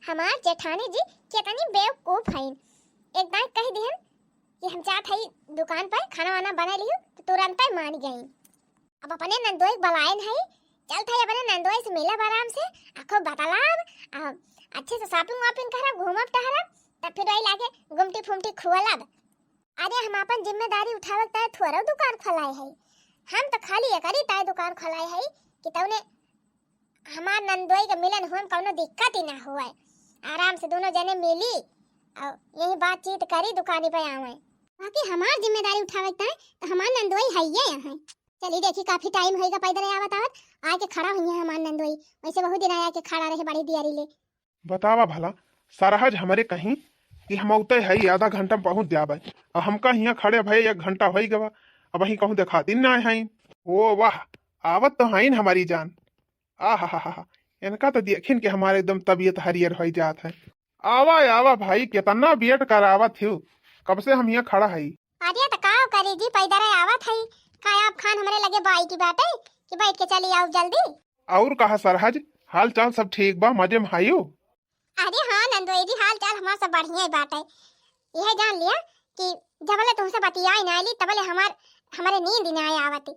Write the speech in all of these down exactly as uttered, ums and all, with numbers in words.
हमार जेठानी जी केतनी बेवकूफ हईन। एक दाई कह दिहन कि हम जात हई दुकान पर खाना वाना बना लिहू, तो तुरंत मान गईन। अब अपने नंदोई के बलायन हई, चलत हई अपने नंदोई से मिलब आराम से, आ खूब बतलाब, आ अच्छे से shopping वॉपिंग करब, घूमब टहरब, तब फिर वही लागे गुमटी फुमटी खुअलब। अरे हम आपन जिम्मेदारी उठावे के ताय थोड़ो दुकान खोलाए हई, हम तो खाली एकरी ताय दुकान खोलाए हई कि तौने हमार नंदोई के मिलन हुआ में कौनो दिक्कत ही ना हुए, आराम से दोनों जने मिली और यही बातचीत करी, दुकानी पे आवे। बाकी हमार जिम्मेदारी उठावे के ताय तो हमार नंदोई हइये यहाँ। चली देखी, काफी टाइम होइगा पैदल आवत आवत, आके खड़ा हुई है हमार नंदोई। वैसे बहुत दिन आया के खड़ा रहे बड़ी दियारी ले। बतावा भला, सरहज हमरे कहीं कि हम औते हई, आधा घंटा में पहुँच जाबे, और हमका हियाँ खड़े भए एक घंटा होई गवा, अबहीं कहूँ देखाती ना हईन। ओ वाह, आवत तो हईन हमारी जान। आहा हा हा, इनका तो देखिन के हमारे एकदम तबीयत हरियर होई जात है। आवा आवा भाई, कितना वेट करावत हो, कब से हम हियाँ खड़ा हई। अरे त का करी जी, पैदल आवत हई, का आप खान हमरे लगे बाइक बाटे कि बैठ के चली आओ जल्दी। और कहा सरहज, हाल चाल सब ठीक बा, मजे में हयू? अरे हाँ नंदोई जी, हाल चाल हमार सब बढ़िया ही बाटे। यह जान लिया कि जबले तुमसे बतियाई ना आइली, तबले हमार, हमरे नींद ही ना आवत।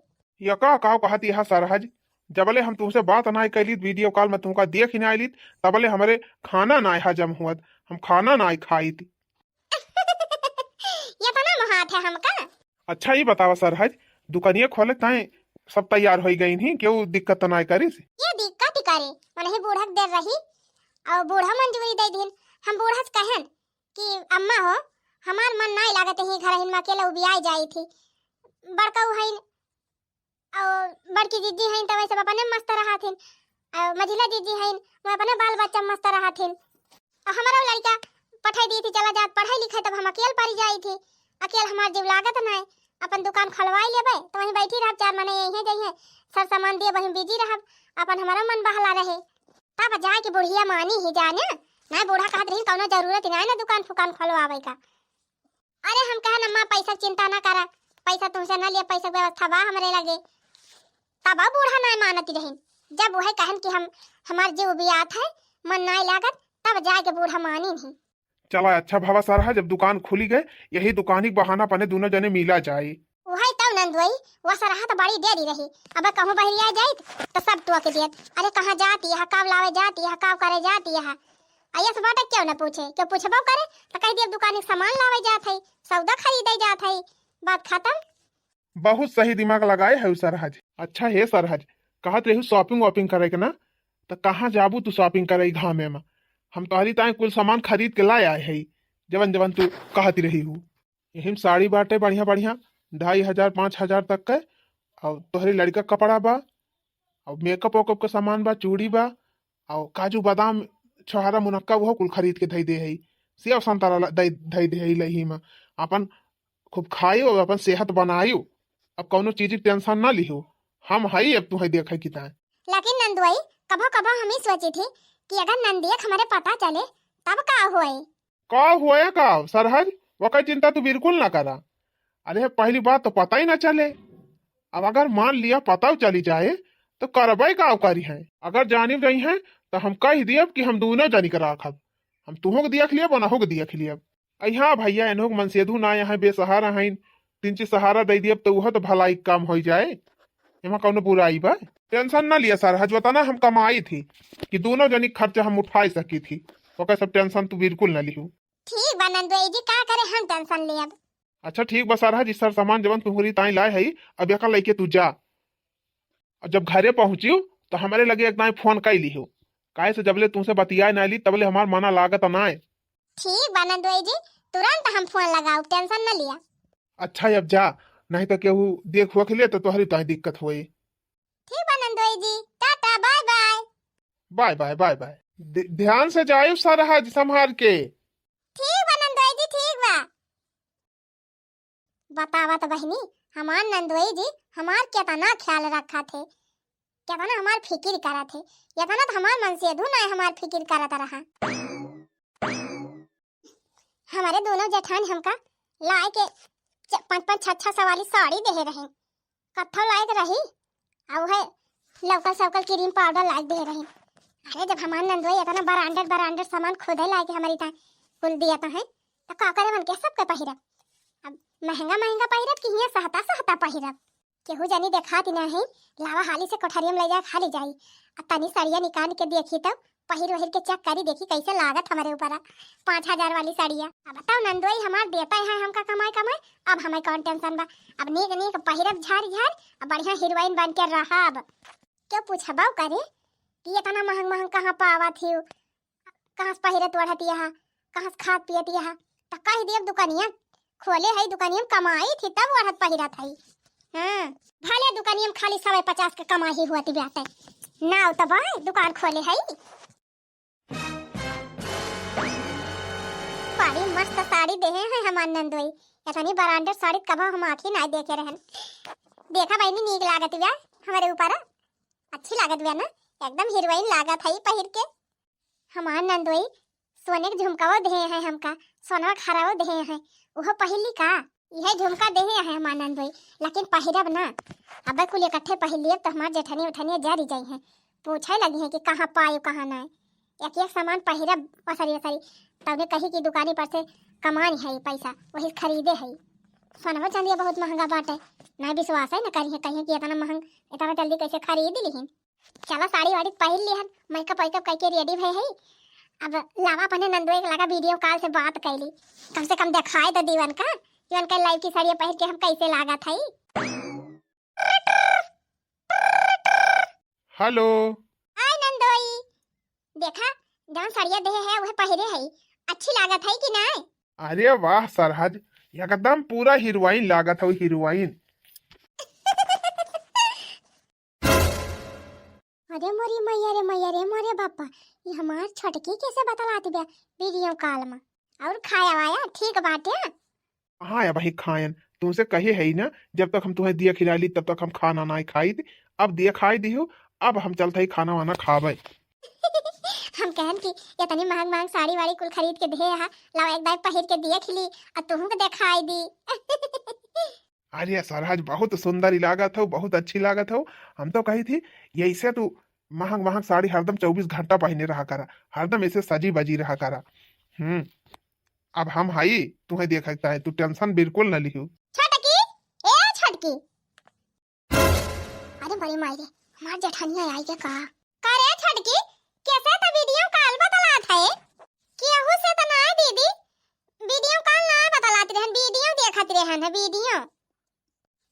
ये का, का कहत यह सरहज? जबले हम तुमसे बात ना कैली, वीडियो कॉल में तुमका देख ही ना आइली, तबले हमरे खाना ना हजम हुअत, हम खाना ना खाइत। ये तो ना मोहात है हमका। अच्छा, ई बतावा सरहज, दुकनिया खोले ताई सब तैयार होई गईन ही, केहू दिक्कत त नाय करिस? ये दिक्कत ही करे, मनही बूढ़ा के देर रही, और बूढ़ा मंजूरी दे दिन। हम बूढ़ा से कहन कि अम्मा हो, हमार मन नाय लागत ही घर हिन में अकेला उबियाई जाई थी। बड़का उ हईन, और बड़की जीजी हईन, त वैसे अपने मस्त रहत हिन, और मझिला जीजी हईन, वो अपने बाल बच्चा मस्त रहत हिन। आ हमरो लड़का पठाई दी थी, चला जात पढ़ाई लिखाई, तब हम अकेल पड़ी जाई थी। अकेल हमार जीव लागत नाय, अपन दुकान खोलवाई लेबे, तो वहीं बैठी रहब, चार मने यहीं जइहे, सर सामान दिए वहीं बिजी रहब, अपन हमरो मन बहला रहे। तब जाए के बुढ़िया मानी ही जाने, नाय बूढ़ा कहत रही कौनो जरूरत ही नाय ना दुकान फुकान खोलवावे का। अरे हम कहन अम्मा पैसा के चिंता ना करा, पैसा तुमसे ना लिए, पैसा के व्यवस्था बा हमरे लगे। तब बूढ़ा नाय मानत रहिन, जब वह कहन कि हम, हमार जीव उबियात है, मन नाय लागत, तब जाके बूढ़ा मानिन ही। चला अच्छा भवा सरहा, जब दुकान खुली गए, यही दुकानी के बहाना अपने दोनों जने मिला जाए। वही तब नंदोई, वह सरहा तो बड़ी देरी रही, अब कहूँ बहरिया जाइत तो सब टोक दियत, अरे कहाँ जात यह, काव लावे जात यह, काव करे जात यह। अयस बाटे क्यों न पूछे, क्यों पूछबो करे तो कह दियब दुकानी के सामान लावे जात है, सौदा खरीदे जात है, बात खत्म। बहुत सही दिमाग लगाए है सरहज। अच्छा हे सरहज, कहत रहू shopping वॉपिंग करे के ना, त कहाँ जाबू तू shopping करे घामे में? हम तोहरी ताई कुल सामान खरीद के लाए आए हई, जवन जवन तू कहत रही हूँ। यही में साड़ी बाटे बढ़िया बढ़िया, ढाई हजार पाँच हजार तक के, और तोहरे लड़का के कपड़ा बा, और मेकअप वेकअप के सामान बा, चूड़ी बा, और काजू बादाम, छोहारा, मुनक्का, वो कुल खरीद के धई दे हई। सेव संतरा ला-, दई, धई दे हई लही में। अपन खूब खाइयो, अपन सेहत बनाइयो, अब कौनो चीज के tension ना लिहो, हम हई, अब तुहई देखे की ताई। लेकिन नंदुआई, कभो कभो हम ही सोची थी कि अगर नंदिया के हमरे पता चले तब का होए? का होए का सरहज, वकर चिंता तू बिल्कुल ना करा। अरे पहली बात तो पता ही ना चले, अब अगर मान लिया पता चली जाए तो करबे का करी है। अगर जानी रही है तो हम कह दियब कि हम दोनों जनी के राखब, हम तुहों के देख लियब, ओनहु के देख लियब। अई हाँ भैया, एनहु के मनसेधु ना यहाँ बेसहारा हईन, तीन चीज सहारा दे दियब तो उहो तो भलाई के काम होई जाए, एमा कौनो बुराई बा? Tension ना लिया सरहज, वतना हम कमाई थी कि दोनों जनी के खर्चा हम उठाई सकी थी, ओकर सब tension तू बिल्कुल ना लिहू। ठीक बा नंदुआई जी, का करे हम tension लेब। अच्छा ठीक बा सरहज, ई सर सामान जवन तुहरी ताई लाए हई, अब एका लइके तू जा। और जब घरे पहुँचियो तो हमरे लगे एक दाई फोन कई लिहो, काहे से जबले तुमसे बतियाए ना ली तबले हमार मना लागत नाय। ठीक बा नंदुआई जी, तुरंत हम फोन लगाउब, tension न लिया। अच्छा अब जा, नहीं तो केहू देख हुआ के लिए तो तोहरी ताई दिक्कत होई। ठीक बा नंदुआई जी, टाटा, bye bye। Bye bye, bye bye। ध-, ध्यान से जाइब सरहज संभाल के। ठीक बा नंदुआई जी, ठीक बा। बतावा तो बहिनी, हमार नंदोई जी हमार केतना ख्याल रखा थे, केतना हमार फिकिर करा थे, एतना तो हमार मनसेधु नाय हमार फिकिर करत रहा। हमारे दोनों जेठान हमका लाए के च-, पाँच पाँच छह छह सौ वाली साड़ी देहे रही, कत्थो लाए के रही, आ उहे लौकल सौकल cream powder लाए के देहे रही। अरे, जब हमार नंदोई इतना branded, branded सामान खुदे लाइके हमरी ताईं कुल दिया तो है, तो का करे मन के सबके पहिरब? अब महंगा महंगा पहिरब कि हियाँ सहता सहता पहिरब? केहू जानी देखात ही नाही, लावा हाली से कोठरिया में ले जाए हाली जाई। आ तनी सड़िया निकाल के देखी तब, पहिर वहिर के check करी, देखी कैसे लागत हमरे ऊपर पाँच हजार वाली सड़िया। अब बताओ नंदोई हमार देता है हमका कमाई कमाई, अब हमें कौन tension बा? अब नीक नीक पहिरब झार झार, अब बढ़िया हीरोइन बन के रहब। क्यों पूछबो करे कि इतना महंग महंग कहाँ पावत ही, कहाँ से पहिरत ओढ़त यहा, कहाँ से खात पियत यहा? त कह दियब दुकानिया खोले है, दुकानिया में कमाई थी तब ओढ़त पहिरत है। हाँ, भले दुकानिया में खाली सौ पचास के कमाई होती बाटे, नाव तो बा दुकान खोले है। बड़ी मस्त साड़ी देहे है हमार नंदोई, इतनी branded साड़ी कबो हम आँखी नाई देखे रहन। देखा बहिनी, नीक लागत बिया हमरे ऊपर, अच्छी लागत बिया ना, एकदम हीरोइन लागत है पहिर के। हमार नंदोई सोने के झुमकाओ देहे है हमका, सोनवा के हराओ देहे है, उहो पहिली का? इहे झुमका देहे है हमार नंदोई, लेकिन पहिरब ना। अबे कुल इकट्ठे पहिर लियब तो हमार जेठनी उठनिया जरी जाई है, पूछे लगी है कि कहाँ पायो कहाँ नाय। एक एक सामान पहिरब ओसरी ओसरी, तउने कही कि दुकानी पर से कमानी है पैसा, वही खरीदे है। सोनवा चांदिया बहुत महंगा बाटे, ना विश्वास है ना करी है, कहीं कि इतना महंग, इतना जल्दी कैसे खरीद लिहिन। चला साड़ी वाड़ी पहिर लिहन, makeup वैकअप करके ready भए है। अब लावा अपने नंदोई के लगा video call से बात कैली, कम से कम देखाए तो दीवन का, कि उनका live की साड़ी पहिर के हम कैसे लागत है। Hello। हाय नंदोई, देखा जौन सड़िया देहे है वह पहिरे है, अच्छी लागत है कि नाय? अरे वाह सरहज, एकदम पूरा हीरोइन लागत हो, हीरोइन। अरे मोरी मैया रे मैया रे मोरे बापा, ये हमार छोटकी कैसे बतलात बा video call में? और खाया वाया ठीक बाटे? हाँ, अब ही खायन, तुमसे कहे है ना, जब तक हम तुम्हें दिया खिला ली तब तक हम खाना ना खाई थी। अब दिया खाई दी हो, अब हम चलते ही खाना वाना खावे। हम कहन कि इतनी महंग महंग साड़ी वाड़ी कुल खरीद के दे हा, लाओ एक दाई पहिर के दिया खिली, और तुहू के दिखाई दी। अरे सरहज, बहुत सुंदर ही लागत हो, बहुत अच्छी लागत हो। हम तो कही थी, यैसे तू महंग महंग साड़ी हरदम चउबीस घंटा पहिने रहा करा, हरदम ऐसे सजी बजी रहा करा। हम्म, अब हम हई, तुहे देखता है, तू tension बिल्कुल न लिहू। छोटकी, ए छोटकी। अरे बड़ी माई रे, हमार जेठनिया आई के का? का रे छोटकी, कैसे तो video call बतलात है? केहू से तो ना दीदी, video call ना बतलात रहन, video देखत रहन है, video।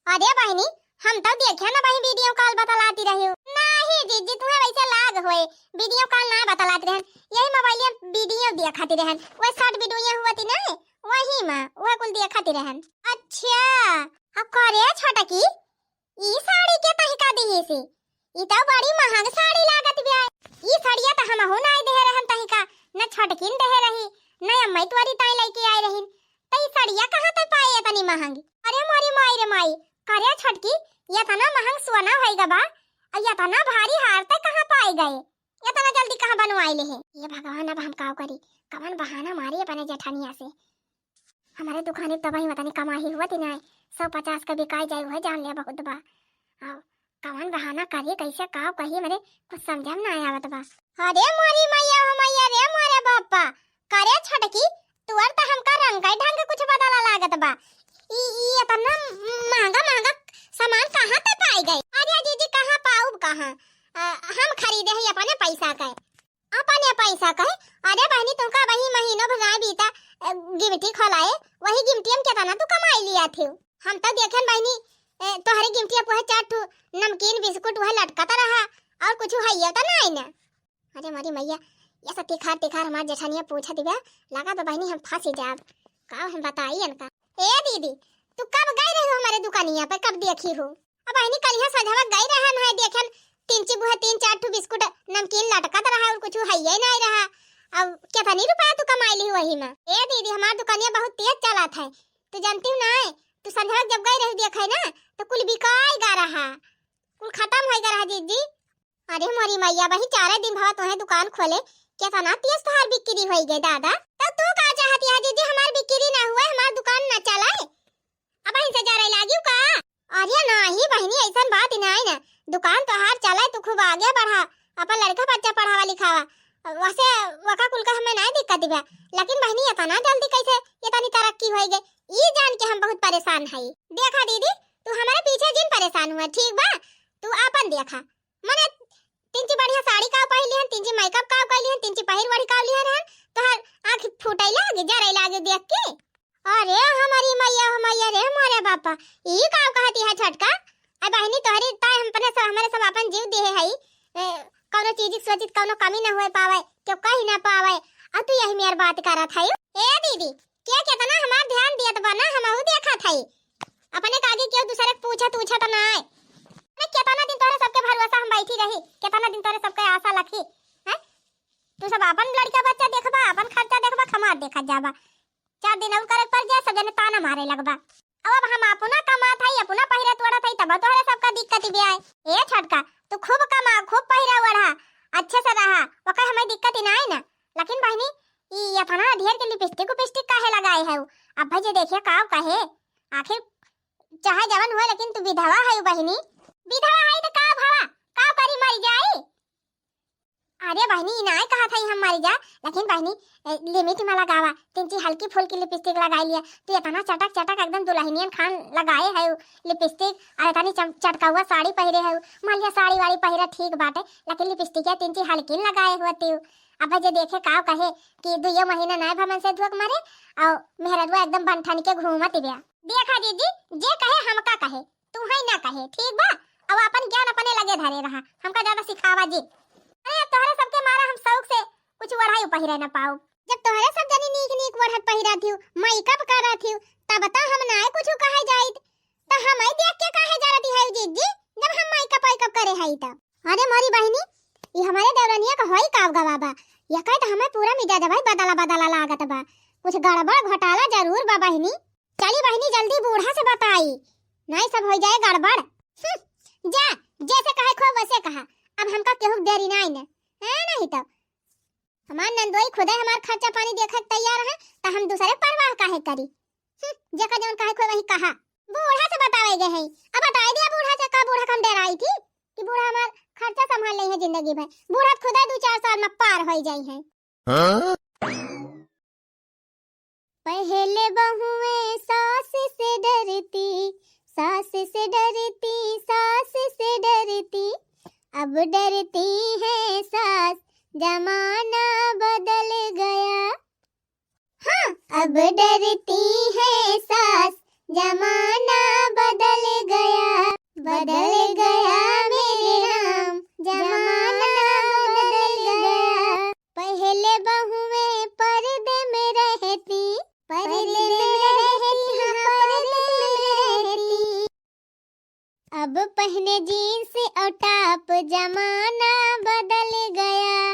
अरे बहिनी, हम तो देखे ना बहिनी video call बतलाती रही हो। नाही जीजी, तुम्हें वैसे लाग होए, video call ना बतलाती रहन, यही मोबाइल में video देखती रहन, वह short video हुआ थी ना, वही में वह कुल देखती रहन। अच्छा, अब करे छोटकी, ई साड़ी के तहिका दिही से? ई तो बड़ी महंग साड़ी लागत बिया। ई सड़िया तो हमहू नाई देहे रहन तहिका, न छोटकिन देहे रही, न अम्मई तोरी ताई लेके आए रही। त ई सड़िया कहाँ तक पाए इतनी महंगी? अरे मोरी माई रे माई, करे छोटकी, इतना महंग सोना होई गबा, और इतना भारी हार तक कहाँ पाए गए? इतना जल्दी कहाँ बनवाई ले है? ये भगवान, अब हम का करी, कवन बहाना मारी अपने जेठनिया से? हमारे दुकाने तब ही मतनी कमाही हुआ थी ना, सौ पचास का बिकाई जाए, वह जान लिया बहुत बा। अब कवन बहाना करी, कैसे का कही, मरे कुछ समझ में ना आवत बा। अरे मोरी मैया हो मैया रे मोरे बापा, करे छोटकी, तुअर त हमका रंग ढंग कुछ बदला लागत बा। ई, ई इतना महंगा महंगा सामान कहाँ ते पाई गए? अरे जीजी, कहाँ पाउब, कहाँ? आ, हम खरीदे ही अपने पैसा के। अपने पैसा के? अरे बहिनी, तुमका वही महीनों भर नाई बीता, अ, गिमटी खोलाए, वही गिमटी में केतना तू कमाई लिया थे? हम तो देखेन बहिनी, ए, तोहरे गिमटिया पे वह चार ठो नमकीन बिस्कुट वह लटकत रहा, और कुछ हइये तो नाई ना। अरे मोरी मैया, ये सब तिखार तिखार हमार जेठनिया पूछत बा, लगा तो बहिनी हम फंसी जाब। का हम बताई इनका? ए दीदी, तू कब गई रही हो हमारे दुकानिया पर, कब देखी हो? अब बहिनी, कलिया संझवा गई रहन है, देखेन तीन ची बुहे तीन चार ठो बिस्कुट नमकीन लटकत रहा और कुछ हइये नाई रहा। अब कितनी रुपया तू कमाई ली वही में? ए दीदी, हमार दुकानिया बहुत तेज चलत है, तू जानती हो ना, तू संझवा जब गई रही देखे ना, तो कुल बिकाई गा रहा, कुल खत्म होई गा रहा जीजी। अरे मोरी मैया, वही चारे दिन भवा तोहे दुकान खोले, कितना तेज तोहार बिक्री होई गए दादा। तो तू का चाहती है जीजी, हमार बिक्री ना हुए, हमार दुकान ना चले? अब वहीं से जरे लागियो का? अरे नाही बहिनी, ऐसन बात ही नाही ना। दुकान तोहार चले, तू खूब आगे बढ़ा, अपन लड़का बच्चा पढ़ावा लिखावा, वैसे वका कुल का हमें नाहीं दिक्कत बा, लेकिन बहिनी इतना जल्दी कैसे इतनी तरक्की होइ गई, ई जान के हम बहुत परेशान हई। देखा दीदी, तू हमरे पीछे जिन परेशान हुआ, ठीक बा? तू आपन देखा, मने तिनची बढ़िया साड़ी काव पहिर लिहन, तिनची मेकअप काव कइ लिहन, तिनची पहिर ओढ़ि काव लिहन रहन, तोहर आँख फूटइ लागे, जरइ लागे देख के। अरे हमरी मइया हो मइया रे मोरे बापा, ई काव कहती है छोटका? अ बहिनी तोहरी ताई हम अपने सब, हमरे सब आपन जीव दिहे हई, ए, कउनो चीज के सोचित कउनो कमी न होइ पावइ, केउ कहि न पावइ, अ तू यही मेर बात करत हई। ए दीदी, के केतना हमार ध्यान दियत बा ना, हमहू देखत हई। अपने का आगे केउ दूसरे के पूछत उछत ना आए। अरे केतना दिन तोहरे सबके भरोसा हम बैठी रही, केतना दिन तोहरे सबके आशा रखी, हैं? तू सब आपन लड़का बच्चा देखबा, आपन खर्चा देखबा, हमार देखत जाबा। चार दिन अउर करे के पड़ जाए, सब जने ताना मारे लगबा। अब, अब हम अपना कमात हई, अपना पहिरत ओढ़त हई, तब तोहरे सबका दिक्कत भी आए। ए छोटका, तू खूब कमा, खूब पहिरा ओढ़ा, अच्छे से रहा, ओकर हमें दिक्कत ही ना आए ना। लेकिन बहिनी, ई इतना ढेर के लिपस्टिक उपिस्टिक काहे लगाए है? अब भाई जे देखिए काव कहे, आखिर चाहे जवन हुए, लेकिन तू विधवा है बहिनी। विधवा है तो का भवा, का करी, मर जाई? अरे बहिनी, ई नाय कहत हई हम मर जा, लेकिन बहिनी, ए, लिमिट में लगावा। तिनची हल्की फुल्की लिपस्टिक लगाई लिया। तू इतना चटक चटक एकदम दुल्हनियन खान लगाए है लिपस्टिक, और इतनी चम-, चटकावा साड़ी पहिरे है। मान लिया साड़ी वाड़ी पहिरा ठीक बाटे, लेकिन लिपस्टिक या तिनची हल्की लगाए हुआ तू। अब जे देखे काव कहे कि दुइयो महीना नाय भमन से धोक मारे, और मेहररुआ एकदम बन ठन के घूमत बिया। देखा जीजी, जे कहे हमका कहे, तू है ना कहे, ठीक बा? अब अपन ज्ञान अपने लगे धरे रहा, हमका ज्यादा सिखावा जी। अरे, अब तोहरे सबके मारा हम शौक से कुछ ओढ़ाई पहिरे न पाऊ। जब तोहरे सब जनी नीक नीक ओढ़त पहिरत हिउ, मेकअप करत हिउ, तब तो हम नाय कुछ कहे जाइत, तो हम ही देख के काहे जरती है जीजी, जब हम मेकअप वेकअप करे हई तो। अरे मोरी बहिनी, ई हमरे देवरनिया का होई काव गवा बा, या कहे तो हमें पूरा मिजाज भाई बदला बदला लागत बा, कुछ गड़बड़ घोटाला जरूर बा बहिनी। चली बहिनी, जल्दी बूढ़ा से बताई, नहीं सब हो जाए गड़बड़। हम्म, जा, जैसे कहे खो वैसे कहा, अब हमका केहू के देरी नहीं न, है नहीं तो। हमार नंदोई खुदे हमार खर्चा पानी देखे के तैयार है, तो हम दूसरे के परवाह काहे करी? हम्म, जेका जौन कहे खो वही कहा। बूढ़ा से बतावे गए हैं, अब बताई दिया बूढ़ा से, का बूढ़ा का हम डराई थी कि बूढ़ा हमार खर्चा संभाल ले है जिंदगी भर। बूढ़ा खुदे दो चार साल में पार हो जाई है। हाँ? पहले बहुएं सास से डरती, सास से डरती, सास से डरती, अब डरती है सास, जमाना बदल गया। हाँ, अब डरती है सास, जमाना बदल गया, बदल गया मेरे राम, जमाना बदल गया। पहले बहुएं पर्दे में रहती, पर्दे में रहती, हाँ, पर्दे में रहती। अब पहने जींस और टॉप, जमाना बदल गया।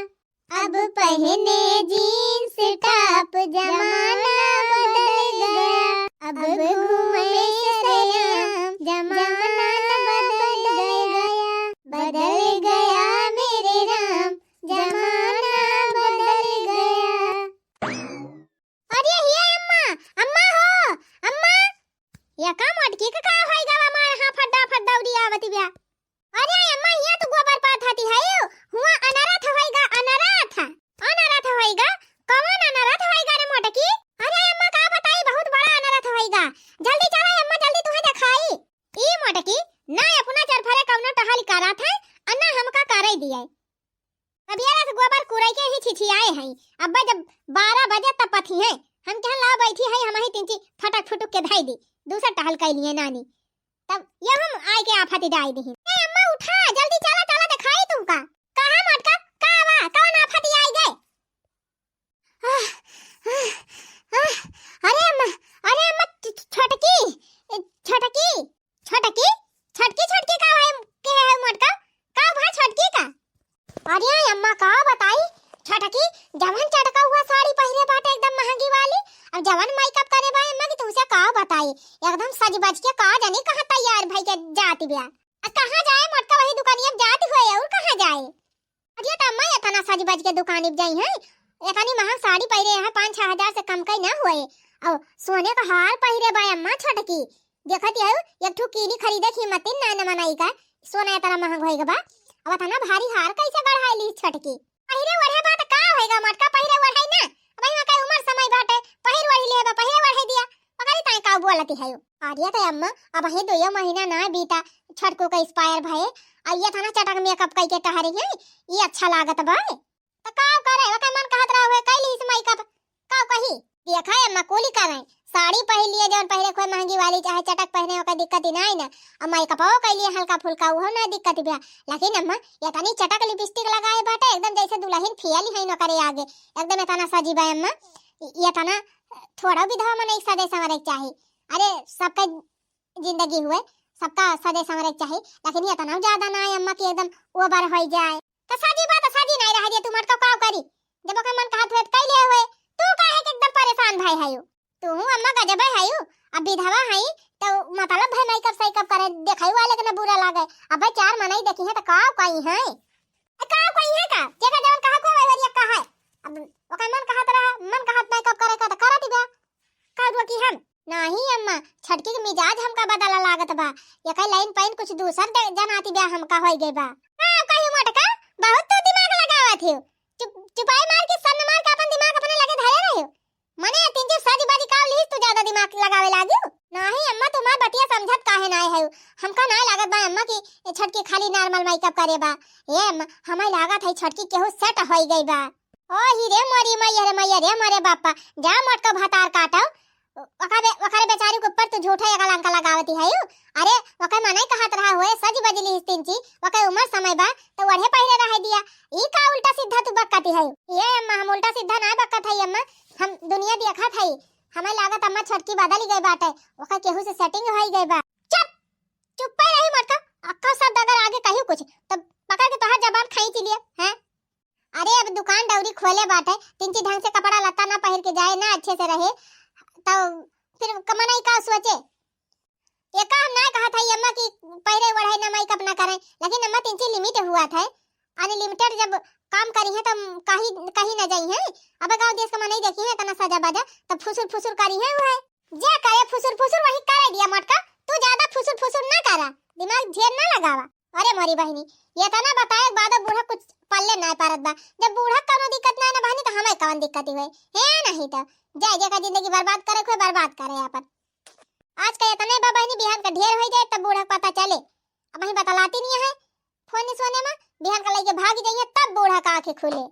अब पहने जींस टॉप, जमाना बदल गया। अब घूमे सरेआम, जमाना बदल गया। बदल गया मेरे राम, जमाना बदल गया। अरे हे अम्मा, अम्मा हो, अम्मा। या का मोटकी का का होई गवा मार, हाँ, फड्डा फड्डा उड़ी आवती ब्या। अरे अम्मा, हिया तू गोबर पाथत हई, हुआ अनरथ होइगा, अनरथ। अनरथ होइगा? कौन अनरथ होइगा रे मोटकी? अरे अम्मा, का बताई, बहुत बड़ा अनरथ होइगा। जल्दी चला अम्मा, जल्दी तुहे देखाई। ई मोटकी ना अपना चरफरे कौनो टहल करत है, और ना हमका करे दिए। अबियारा से गोबर कुड़ाई के ही छिछियाए हैं। अब्बा जब बारह बजे तब पथी हैं, हम कहन लाओ बैठी हैं, हम ही तिनची फटक फुटुक के धई दी। दूसर टहल कई लिए नानी। तब ये हम आए के आफत डाई दी। ए अम्मा उठा, जल्दी चला, चला देखाई तुमका। कहाँ मोटका, का बा, कौन आफत आई गए? आह, आह, आह, अरे अम्मा, अरे अम्मा, छ-, छ-, छोटकी, ए, छोटकी, छोटकी, छोटकी, छोटकी का भाई के है मोटका? का भा छोटकी का? अरे अम्मा का बताई, छोटकी जवन चटका हुआ साड़ी पहिरे बाटे एकदम महंगी वाली, अब जवन मेकअप करे बा अम्मा की तुमसे का बताई, एकदम सज बज के का जानी कहाँ तैयार भई के जाती बिया। अब कहाँ जाए मोटका, वही दुकानिया में जाती हुए और कहाँ जाए? अरे त अम्मा इतना सज बज के दुकानी पे जाई हैं, इतनी महंग साड़ी पहिरे हैं, पाँच छह हजार से कम कई ना हुए। और सोने का हार पहिरे बा अम्मा छोटकी, देखत हऊ एक ठो कीली खरीदे की हिम्मत ना, न मनाई का, सोना इतना महंग होई गवा। अब अतना भारी हार कैसे गढ़ाई ली छोटकी? पहिरे ओढ़े बा त का होइगा मोटका, पहिरे ओढ़े ना। अब इहाँ के उमर समय बाटे, पहिर ओढ़ी लेबा, पहिरे ओढ़े दिया। पकड़ी ताई का बोलती है यो। अरे त अम्मा, अबहीं दुइयो महीना ना बीता, छोटकू का expire भए, आ ये अतना चटक makeup कई के टहरी है, ये अच्छा लागत बा? त का करे, ओकर मन कहत रहा हुए, कैली इस makeup, का कही? देखा अम्मा, कुली करे, साड़ी पहिर लिए, जौन पहिरे कोई महंगी वाली, चाहे चटक पहिरे, ओकर दिक्कत ही नाई ना। अब makeupओ कैली हल्का फुल्का, उहो ना दिक्कत बा। लेकिन अम्मा, ये तनी चटक lipstick लगाए बाटे, एकदम जैसे दुलहिन फेल है नौकरे आगे, एकदम इतना सजी बा अम्मा, ये तना थोड़ा विधवा मन एक सजे संवरे के चाही। अरे, सबके जिंदगी हुए, सबका सजे संवरे के चाही, लेकिन ये तना ज्यादा ना है अम्मा कि एकदम over हो जाए। तो सजी बा तो सजी नहीं रह दिया, तू मटका का करी, जब ओकर मन कहत हुए तो कैले हुए, तू काहे के एकदम परेशान भई है? तू हूँ अम्मा गजबे है, अब विधवा है तो मतलब भाई makeup साइकअप करे, देखाई वाले के ना बुरा लागे। अब भाई चार मनई देखी है तो का कही है? ए, का कही है का? जेकर जवन कहा को वही वरिया कहा है। अब ओकर मन कहत रहा, मन कहत makeup करे का तो करत बा। का रोकी हम? नाही अम्मा, छटकी के मिजाज हमका बदला लागत बा। एकर लाइन पाइन कुछ दूसर दे-, जनाती बा हमका होई गई बा। का कही मोटका, बहुत तो दिमाग लगावत हियो। चुप, चुपाई मार के, सन्न मार के अपन दिमाग अपने लगे धरे रहियो। मने तीन चार सज बजी का लिहिस तू ज्यादा दिमाग लगावे लागियो। नाही अम्मा, तुम्हार बतिया समझत काहे नाय है? हमका नाय लागत बा अम्मा कि ये छटकी खाली normal makeup करे बा। ए अम्मा, हमें लागत है छटकी केहू set होई गई बा। ओ ही रे मोरी मैया रे मैया रे मोरे बापा, जा मोटका भतार काटो। ओकरे, ओकरे बेचारी के ऊपर तू झूठा एक लंका लगावती है। अरे, ओकर मनई कहत रहा होए, सज बजली हिस्तिन ची, ओकर उमर समय बा, तो ओढ़े पहिरे रहे दिया। ई का उल्टा सीधा तू बकती है? ये अम्मा, हम उल्टा सीधा ना बकत है अम्मा, हम दुनिया देखत है। हमें लागत अम्मा छटकी बदल गई बाटे, ओकर केहू से setting होई गई बा। चुप, चुप्पे रही मोटका, अक्का शब्द अगर आगे कही कुछ, तो पकड़ के तोहार जबान खींच लिए, हैं? अरे, अब दुकान दौरी खोले बाटे, तिनची ढंग से कपड़ा लत्ता ना पहिर के जाए, ना अच्छे से रहे, तो फिर क-, मनई का सोचे? ये का हम ना कहत है अम्मा कि पहिरे ओढ़े ना makeup ना करे, लेकिन अम्मा तिनची limit हुआ था, unlimited जब काम करी है तो कहीं, कहीं ना जाई है। अब गाँव देश का मनई देखी है इतना सजा बाजा, तब फुसुर फुसुर करी है वो है। जे करे फुसुर फुसुर वही करे दिया मोटका, तू ज्यादा फुसुर फुसुर ना करा, दिमाग ढेर ना लगावा। अरे मोरी बहिनी, ये तना बताए के बादो बूढ़ा कुछ पल्ले ना परत बा। जब बूढ़ा कौनो दिक्कत ना ना बहिनी, तो हमें कौन दिक्कत हुए? है नहीं तो जाए जेका जिंदगी बर्बाद करे, कोई बर्बाद करे अपन। आज का इतने बा बहिनी, बिहान का ढेर हो जाए तब बूढ़ा का पता चले। अब वहीं बतलाती नहीं है, फोन सोने में बिहान का लेके भाग जाइए, तब बूढ़ा का आंखें खुले।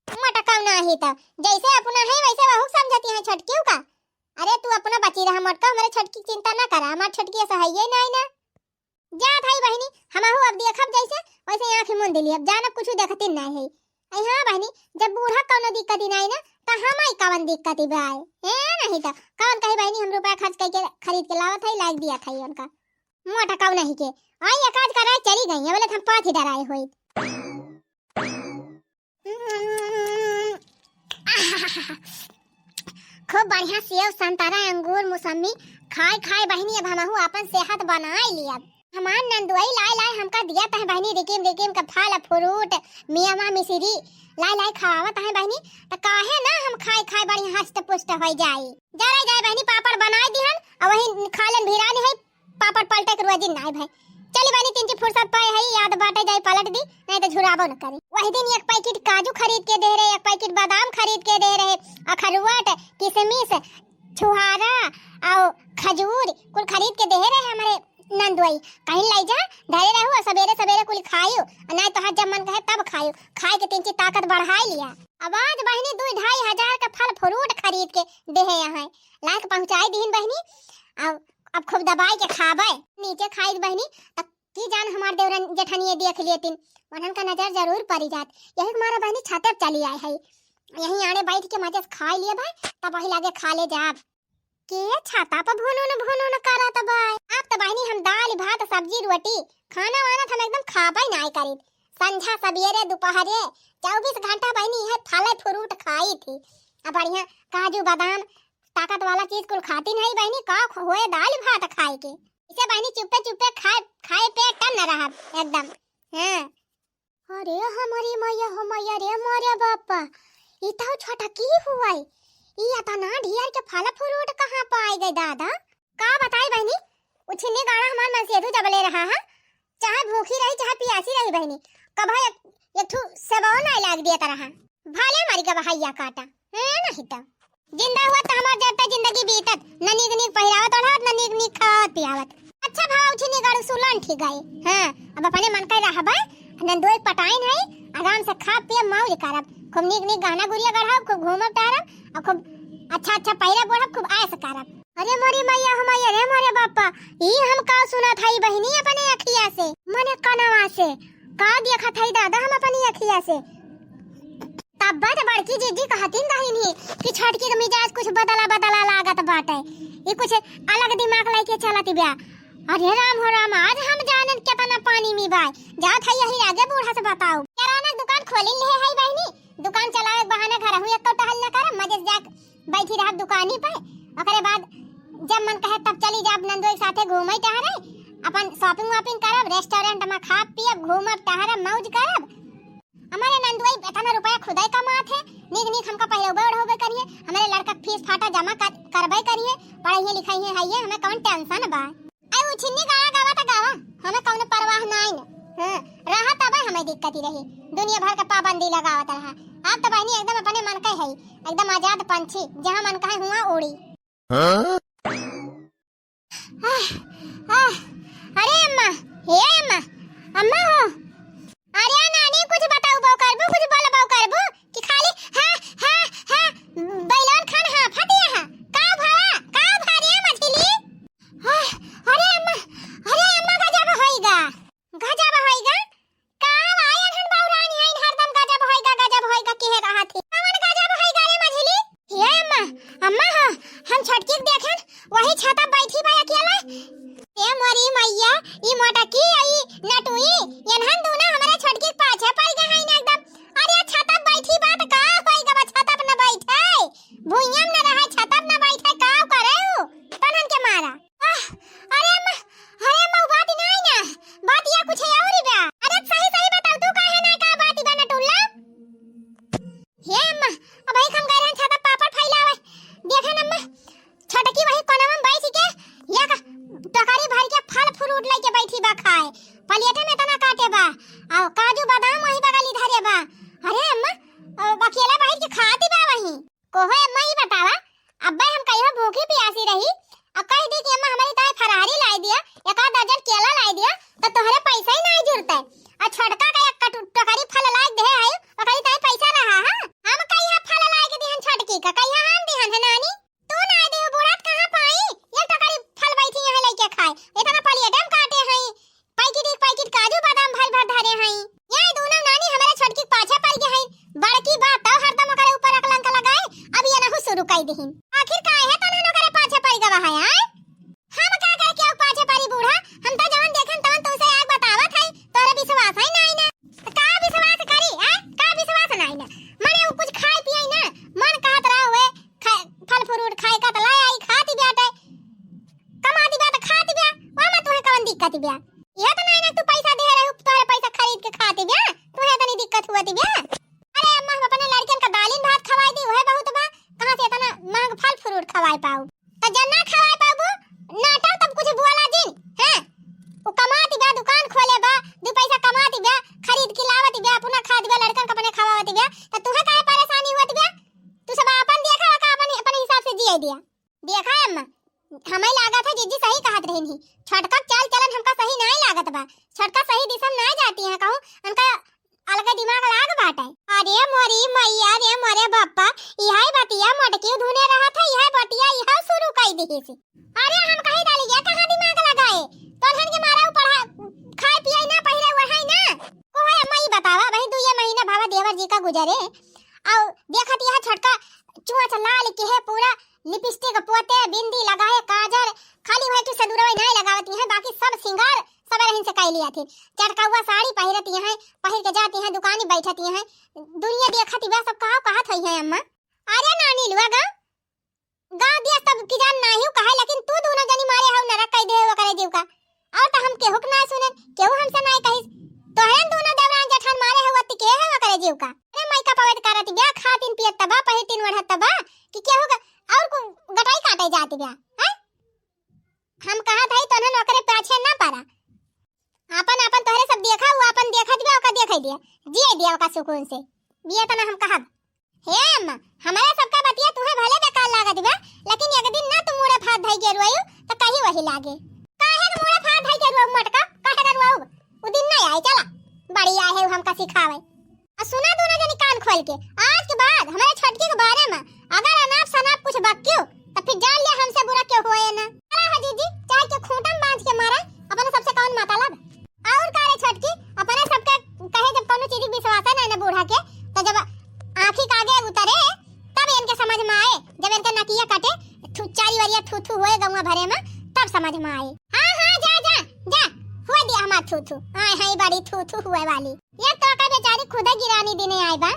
मटकाऊ नाही त जैसे अपना है वैसे वहू समझती है छोटकियों का। अरे तू अपना बची रहा मोटका, हमारे छोटकी की चिंता ना करा, हमार छोटकी ऐसा है ये नहीं ना। जा भाई बहिनी, हमहू अब देखब जैसे वैसे आँख मूंद ली, अब जानब कुछ देखती नहीं है। अरे हाँ बहिनी, जब बूढ़ा कौनो दिक्कत ही नहीं ना, तो हम आई कवन दिक्कत ही बा? ए नहीं तो कौन कही बहिनी, हम रुपया खर्च करके खरीद के लावत है, लाग दिया था उनका। मोटकाऊ नहीं के, आई एक आध कराए चली गई है, बोले हम पाँच ही डराए होई। खूब बढ़िया सेव, संतरा, अंगूर, मौसमी खाए खाए बहिनी, अब हमहू अपन सेहत बनाए लियब। हमार नंदुआई लाए लाए हमका दिया तह बहिनी, रिकिम रिकिम के फल फ्रूट, मेवा मिश्री लाए लाए खवावत है बहिनी, त काहे ना हम खाए खाए बढ़िया हष्ट पुष्ट हो जाई। जरा जाए बहिनी, पापड़ बनाए दिहन, और वही खा लेन भिरानी है, पापड़ पलटे के रोजी नाय भाई। चली बहिनी, तिनची फुर्सत पाए है, याद बाटे जाई पलट दी, नहीं तो झुराबो न करी। वही दिन एक पैकेट काजू खरीद के दे रहे, एक पैकेट बादाम खरीद के दे रहे, अखरोट, किशमिश, छुहारा और खजूर कुल खरीद के दे रहे हमारे नंदुआई। कहीं ले जा, धरे रहू और सवेरे सवेरे कुल खायू, और नहीं तो हर जब मन कहे तब खायू। खाए के तिनची ताकत बढ़ाई लिया। अब आज बहिनी दो ढाई हजार का फल फ्रूट खरीद के दे है यहाँ, लाके पहुँचाई दीन बहिनी। अब अब खूब दबाई के खाबे। नीचे खाई बहिनी, त की जान हमार देवरन जेठनिए देख लेतिन, उन्हन का नजर जरूर पड़ी जात। यही के मारा बहिनी छाते पे चली आए है, यही आने बैठ के मजे से खाई लिए भाई, तब वही लागे खा ले जाब। के छाता पर भुनुन भुनुन करत बा? आप त बहिनी हम दाल भात सब्जी रोटी खाना वाना त हम एकदम खाबे नाय करीत। संझा सवेरे दोपहरे चौबीस घंटा बहिनी है फल फ्रूट खाई थी। अब बढ़िया काजू बादाम ताकत वाला चीज कुल खाती नहीं बहिनी, का ख-, होए दाल भात खाए के। इसे बहिनी चुप्पे चुप्पे खाए, खाए पे टन न रहा एकदम। हाँ। अरे हमारी मैया हो मैया रे मोरे बापा, ई तो छोटा की हुआ है? ई अतना ढेर के फल फ्रूट कहाँ पाए गए दादा? का बताई बहिनी, उछिन्नी गाड़ा हमार मनसेधु जबले रहा है, चाहे भूखी रही चाहे पियासी रही बहिनी, कबहूँ एक, एक ठू सेबो नाहीं लाग दिया तरह। भले मरि गवा हइया काटा, हैं, नहीं तो। जिंदा हुआ तो हमार जब तक जिंदगी बीतत, न नीक नीक पहिरावत ओढ़ावत, न नीक नीक खावत पियावत। अच्छा भाव छिनी गड़ू सुलन ठीक गए। हाँ, अब अपने मन का रहबे, नंदोई पटाइन है, आराम से खाब पियब मौज करब, खूब नीक नीक गहना गुरिया गढ़ब, खूब घूमब टहरब, और खूब अच्छा अच्छा पहिरब ओढ़ब, खूब ऐश करब। अरे मोरी मैया हो मैया रे मोरे बापा, ई हम का सुनत हई बहिनी अपने अखिया से, मने कनवा से, का देखत हई दादा हम अपनी अखिया से। तब्बे त बड़की जीजी कहतिन रहिन ही कि छोटकी के मिजाज कुछ बदला बदला लागत बाटे, ई कुछ अलग दिमाग लइके चलत बिया। अरे राम हो राम, आज हम जानेन केतना पानी में बाय। जात हई यही आगे बूढ़ा से बताऊ। किराना के दुकान खोलिन लिहे हई बहिनी, दुकान चलावे के बहाने घरहू एक्को टहल न करब, मजे से जाके बैठी रहब दुकानी पे। ओकरे बाद जब मन कहे तब चली जाब नंदोई के साथे घूमे टहरे, अपन shopping वॉपिंग करब, restaurant में खाब पियब, घूमब टहरब, मौज करब। हमारे नंदोई इतना रुपया खुदे कमात है, नीक नीक हमका पहिरौबे ओढ़ौबे करिहे, हमारे लड़का के फीस फाटा जमा कर, करबे करिहे, पढ़ाइए लिखाइए हइये, हमें कौन tension बा। अरे उ छिन्नी गाना गावा त गावा, हमें कौनो परवाह नाई न। हाँ, रहा तबे हमें दिक्कत ही रही, दुनिया भर के पाबंदी लगावत रहा। आप तो बहिनी एकदम अपने मन के हई, एकदम आजाद पंछी, जहाँ मन कहे हुआ उड़ी। हाँ? आह, आह, अरे अम्मा, हे अम्मा, अम्मा हो। अरे नानी, कुछ बताऊ बाऊ करबू, कुछ बोल बाऊ करबू कि खाली हाँ, हाँ, हाँ, बैलन खान हाँ फतिया हाँ। का भवा, का भरिया मछली? आह, अरे अम्मा, अरे अम्मा गजब होइगा, गजब होइगा। का आयल हन बाऊ रानी आइन हरदम गजब होइगा, गजब होइगा किहे रहत ही। कवन गजब होइगा रे मझली? हे अम्मा, अम्मा हो, हम छोटकी के देखेन, वही छाता बैठी बा अकेला। ए मोरी मैया, ई मोटकी, ई नटुई, एनहन दूना हमरे छोटकी के पाछे पड़ गए हैं एकदम। अरे छाता बैठी बा त का होइगा बा, छाता पे न बैठे, भुइयां में न रहे, छाता पे न बैठे, का करे उ? तनन के मारा। आह, अरे अम्मा, अरे अम्मा, उ बात नाई ना, बात या कुछ है और ही बा। अरे सही सही बताऊ, तू काहे ना का बात बा नटुल्ला? हे अम्मा, अब एक हम गए रहन छाता पापड़ फैलावे। देखे न अम्मा, छोटकी वही कोनवा में बैठ के या का टोकरी भर के फल फ्रूट लेके बैठी बा खाए। प्लेटे में इतना काटे बा, और काजू बादाम वही बगली धरे बा। अरे अम्मा, अब अकेला बैठ के खाती बा वही। कोहो अम्मा, ई बतावा, अब्बे हम कहियो भूखी पियासी रही, आ कहि दी कि अम्मा हमरी ताई फरारी लाई दिया, एक आध दर्जन केला लाई दिया, त तोहरे पैसा ही नाई जुरते। आ छोटका का एक कटु-, टोकरी फल लाई देहे है, ओकरी ताई पैसा रहा है? हम कहिया फल लाई के दिहन छोटकी का, कहिया हम दिहन है नानी? तू नाई देहु बूढ़ा त कहाँ पाई? ये टोकरी फल बैठी यहाँ लेके खाए, इतना प्लेटे में काटे हैं। पैकेट एक पैकेट काजू बादाम भर भर धरे हई। ये दोनों नानी हमरे छोटकी के पाछे पड़ गए हई। बड़की बा तौ हरदम ओकरे ऊपर अकलंक लगाए, अब ये नहु शुरू कई दिहिन। आखिर काहे तनन ओकरे पाछे पड़ गवा है, आय? हम का करे केहू पाछे पड़ी बूढ़ा? हम तो जवन देखेन तवन तुमसे आग बतावत हई, तोहरे विश्वास है नाई ना। त का विश्वास करी, आय? का विश्वास नाई ना? मने उ कुछ खाए पिए ना, मन कहत रहा हुए, खा-, फल फ्रूट खाए का त लाई आई, खाती बाटे। कमाती बा त खाती बा, ओमा तुहे कवन दिक्कत बा? यह तो नाई ना तू पैसा दे रहे, तोहरे पैसा खरीद के खाती बा, तुहे इतनी दिक्कत हुआ थी बा? अरे अम्मा, हम अपने लड़कियन का दालिन भात खवाई दी, वह बहुत बा, कहाँ से इतना महंग फल फ्रूट खवाए पाऊ? तो जब ना खवाए पाबू, नाटक तब कुछ बोला जिन, हैं? वो कमाती बा, दुकान खोले बा, दो पैसा कमाती बा, खरीद के लावती बा, अपना खाती बा, लड़कन का अपने खवावती बा, तो तुहे काहे परेशानी हुआ थी बा? तू सब अपन देखा, का अपन, अपन हिसाब से जिए दिया। देखा अम्मा, हमें लागत है जीजी सही कहत रही नहीं, छोटका चाल चलन हमका सही नाय लागत बा, छोटका सही दिशा में नाय जाती है, कहूँ उनका अलगे दिमाग लाग बाटे। अरे मोरी मैया रे मोरे बप्पा, इहे बतिया मोटकी धुने रहत है, इहे बतिया इहे शुरू कई दिहिस। अरे हम कही डाली ये कहाँ दिमाग लगाए, तोहन के मारा उ पढ़ा, खाए पिए ना पहिरे वही ना। कोहे अम्मा ई बतावा, वही दुए महीना भावा देवर जी का गुजरे, और देखत यह छोटका चुआ चला लिखे है पूरा लिपस्टिक पोते, बिंदी लगाए, काजर, खाली वही ठे सिंदूरवा नाय लगावत हैं, बाकी सब सिंगार सब रहन से कई लिया थे। चटकौआ साड़ी पहिरत हैं, पहिर के जाती हैं, दुकानी बैठत हैं, दुनिया देखत बा, सब कहा कहत होई है अम्मा। अरे नानी लुआ गाँव, गाँव दिया सब की जान नाही कहे, लेकिन तू दोनों जनी मारे हऊ नरक कई दे हो करे जीव का। और तो हम केहू के ना सुने, केहू हमसे ना कहिस। तोहरन दोनों देवरान जेठान मारे हऊ अति के है करे जीव का। अरे माई का पवेत करत बा, खातिन पियत तबा, पहितिन ओढ़त तबा, कि केहू का और को गटाई काटे जात बा, हैं? हम कहत हई तोहन ओकरे पाछे ना पड़ा। आपन, आपन तोहरे सब देखा, उ आपन देखत बा, ओका देखै दिया, जिए दिया ओका सुकून से। बिया तना हम कहब। हे अम्मा, हमरे सबका बतिया तुहे भले बेकार लागत बा, लेकिन एक दिन ना तू मुड़े फाड़ धई के रोयू, त कहीं वही लागे। काहे के मुड़े फाड़ धई के रोऊ मोटका? काहे के रोऊ? उ दिन ना आई, चला। बड़ी आहे हमका सिखावे। आ सुना दोनों जनी कान खोल के, आज के बाद हमरे छोटकी के बारे में अगर अनाप शनाप कुछ बकियो, त फिर जान लिया हमसे बुरा क्यों हुआ है ना। चला हो जीजी, चाय के खूंटा में बांध के मारा, अपने सबसे कौन मतलब। और का रे छोटकी, अपने सबके कहे जब कौनो चीज के विश्वास है ना, ना बूढ़ा के, तो जब आँखी के आगे उतरे, तब इनके समझ में आए, जब इनके नकिया कटे, थू, चारी वरिया थू थू होए गौवा भरे में, तब समझ में आए। हाँ, हाँ, जा, जा, जा, हुए दिया हमार थू थू। आए हैं बड़ी थू थू हुए वाली। एक तो का बेचारी खुदे गिरानी दिने आए बा,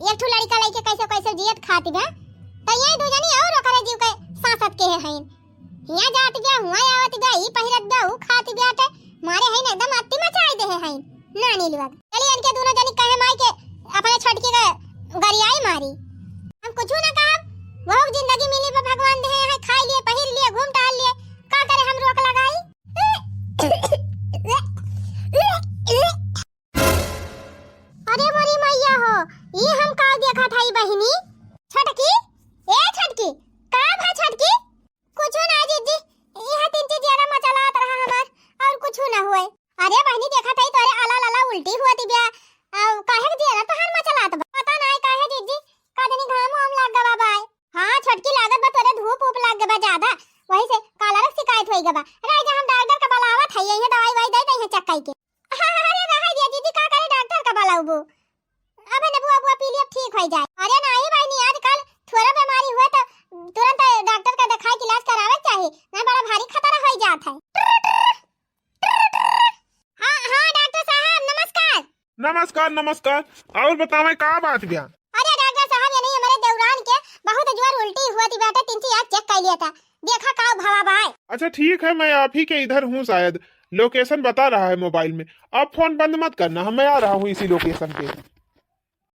एक ठो लड़का लइके कैसे कैसे जियत खाती बा, तो ये दू जनी और ओकरे जीव के सांसत के हैं। हियाँ जात बिया, हुआँ आवत बिया, ई पहिरत बिया, ऊ खात बिया, ते मारे हईन एकदम अति मचाई देहे हईन। नानी लोग, चली इनके दोनों जनी कहे माई के अपने छोटकी के गरियाई मारी। हम कुछू ना कहब, बहुत जिंदगी मिली बा, भगवान देहे हैं, खाई लिए, पहिर लिए, घूम टहल लिए, का करे हम रोक लगाई? अरे मोरी मैया हो, ई हम का देखत हई बहिनी? छोटकी, ए छोटकी, का भा छोटकी? कुछो ना जीजी, इहे तीन चीज ज्यादा मचलात रहा हमार, और कुछो ना हुए। अरे बहिनी, देखत हई तोरे आला लाला उल्टी हुआ दी बिया, और काहे के जियरा तोहार मचलात बा? पता ना काहे जीजी, का जानी घाम वाम लाग गवा बाय। हाँ छोटकी, लागत बा तोरे धूप ऊप लाग गवा ज्यादा, वही से काला रस शिकायत होई गवा। रह जा, हम डॉक्टर का बुलावत हई, यही दवाई वाई दे दे चक्काई के। अरे रहे दिया जीजी, का करे डॉक्टर का बुलाउबू? अबे नेबुआ बुआ पी लिया, ठीक होई जाए। अरे नाही बहिनी, आजकल थोड़ा बीमारी हुए तो तुरंत डॉक्टर का दिखाए के इलाज करावे के चाही, नहीं बड़ा भारी खतरा होई जात है। हाँ, हाँ, डॉक्टर साहब, नमस्कार। नमस्कार, नमस्कार। और बतावे का बात बा? अरे डॉक्टर साहब, ये नहीं हमारे देवरान के बहुत जोर उल्टी हुआ थी बेटा, तीन चार चेक कर लिया था, देखा का भवा भाई। अच्छा ठीक है, मैं आप ही के इधर हूँ शायद, लोकेशन बता रहा है मोबाइल में, आप फोन बंद मत करना, हम, मैं आ रहा हूँ इसी लोकेशन पे।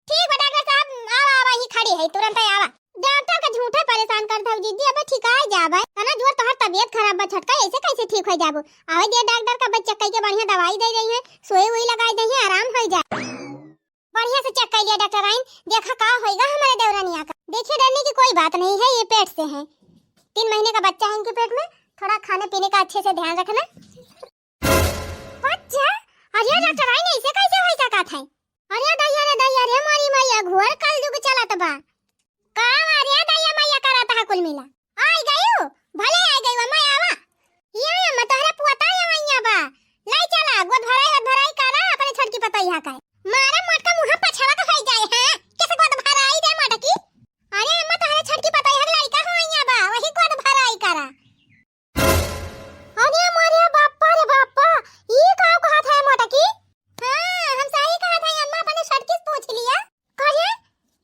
ठीक बा डॉक्टर साहब, आवा, आवा, ही खड़ी है, तुरंत आवा। डॉक्टर का झूठे परेशान करत हऊ जीजी, अबे ठिकाए जाबे। तना जोर तोहर तबियत खराब बा छोटका, ऐसे कैसे ठीक हो जाबू? आवे दे डॉक्टर का, बच्चा कई के बढ़िया दवाई दे रही है, सुई उई लगाई दे है, आराम हो जाए। बढ़िया से चेक कर लिया डॉक्टर आइन, देखा का होइगा हमारे देवरानिया का। देखिए डरने की कोई बात नहीं है, ये पेट से है, तीन महीने का बच्चा है इनके पेट में, थोड़ा खाने पीने का अच्छे से ध्यान रखना। बच्चा? अरे डॉक्टर आइन, ऐसे कैसे हो सकत है? अरे दैया रे दैया रे, मोरी मैया, घोर कलजुग चलत बा। का अरे दैया मैया करत है कुल मिला? आई गयू, भले आई गयू, अम्मा आवा। ये अम्मा तोहरे पुअता ये मैया बा। लाई चला, गोद भराई, गोद भराई करा, अपने छोटकी पतोहिया का। मारा मोटका मुँह पछवा के होई जाए, हाँ? कैसे गोद भराई दे मोटकी? अरे अम्मा तोहरे छोटकी पतोहिया के लड़का हो मैया बा, वही गोद भराई करा। अरे मोरे बापा रे बापा, ई का कहत है मोटकी? हाँ, हम सही कहत है अम्मा, अपने छोटकी से पूछ लिया। करे,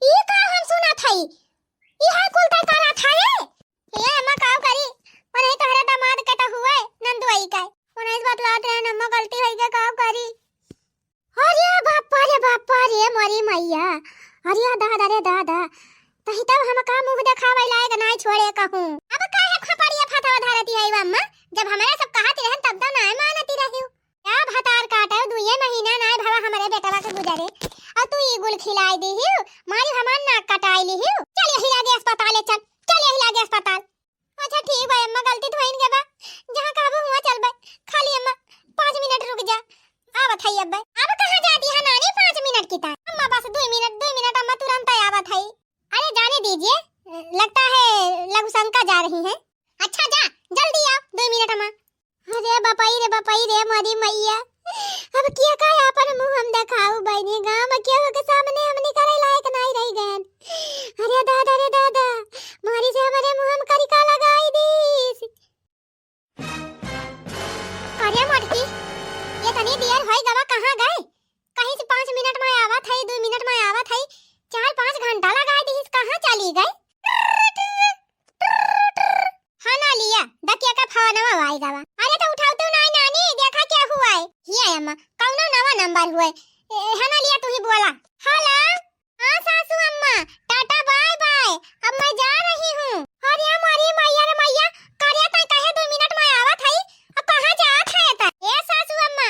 ई का हम सुनत हई? ई है कुल तय करत है? ए अम्मा का करी? ओनही तोहरे दामाद के तो हुए, नंदुआई का। ओनही से बतलात रहे अम्मा, गलती होई गई, का करी? अरे बापा रे बापा रे मोरी मैया, अरे दादा रे दादा, तही तब हम का मुँह देखावे लायक नाई छोड़े कहूँ। अब काहे खपड़िया फतवा धरती है अम्मा, जब हमारे सब कहती रहन तब तो नाई मानती रही। का भतार काटे दुइये महीना नाई भवा हमरे बेटवा के गुजरे, और तू ई गुल खिलाई दी हियो, मारी हमार नाक कटाई ली हियो। चल यही लागे अस्पताल, चल, चल यही लागे अस्पताल। अच्छा ठीक बा अम्मा, गलती तो होइन गए बा, जहाँ कहबो हुआ चलबे। खाली अम्मा पाँच मिनट रुक जा, आवत हई अब्बे। अब कहाँ जाती है नानी पाँच मिनट की ताई? अम्मा बस दो मिनट, दो मिनट अम्मा, तुरंत आवत हई। अरे जाने दीजिए, लगता है लघु शंका जा रही है। अच्छा जा, जल्दी आओ, दो मिनट अम्मा। अरे बपई रे बपई रे मोरी मैया, अब किया का आपन मुँह हम देखाऊ बहिनी, गाँव में केहू के सामने हमनी करे लायक नाई रह गए। अरे दादा रे दादा, मारी से हमरे मुँह में करिका लगाई दीस। अरे मोटकी, ये तनी देर होई गवा, कहाँ गए? कहीं से पाँच मिनट में आवत है, दो मिनट में आवत है, चार पाँच घंटा लगाई दीस, कहाँ चली गए? हाँ ना लिया, दकिया का फोनवा आई गवा। अरे तो उठाओ तो नाई नानी, देखा क्या हुआ है? हिया अम्मा, कौनो नवा नंबर हुआ है। ए, हाँ ना लिया, तू ही बोला। हेलो। हाँ सासू अम्मा, टाटा बाय बाय, अब मैं जा रही हूँ। अरे मोरी मैया रे मैया, करिया ताई कहे दो मिनट में आवत हई, अब कहाँ जात है त? ए सासू अम्मा,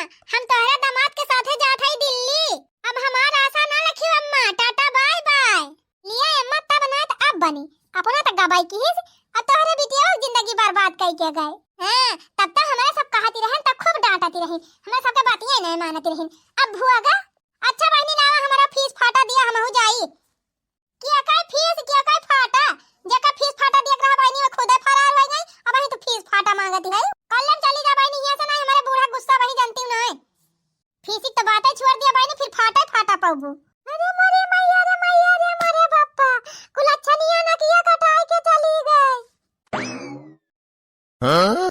बनी। अपना त गबाई किहिस, अब तोहरे बिटिया जिंदगी बर्बाद कई के गए। हाँ, तब त हमरे सब कहती रहन, तब खूब डांटती रहिन, हमरे सबके बतिये नहीं मानती रहिन। अब भुआ गा, अच्छा बहिनी लावा हमारा फीस फाटा दिया, हमहू जाई। किया काई फीस, किया काई फाटा? जेका फीस फाटा दिया रहा बहिनी, वो खुदे फरार हो गई, अब ही तो फीस फाटा मांगती है। कल्लन चली जा बहिनी, यहाँ से नहीं, हमारे बूढ़ा गुस्सा वही जानती हूँ नहीं। फीसी तो बातें छोड़ दिया बहिनी, फिर फाटे फाटा पाऊबू। अरे मोरे मैया रे मैया रे मोरे बापा, कुल अच्छा निया ना किया, कटाई के चली गई। हाँ?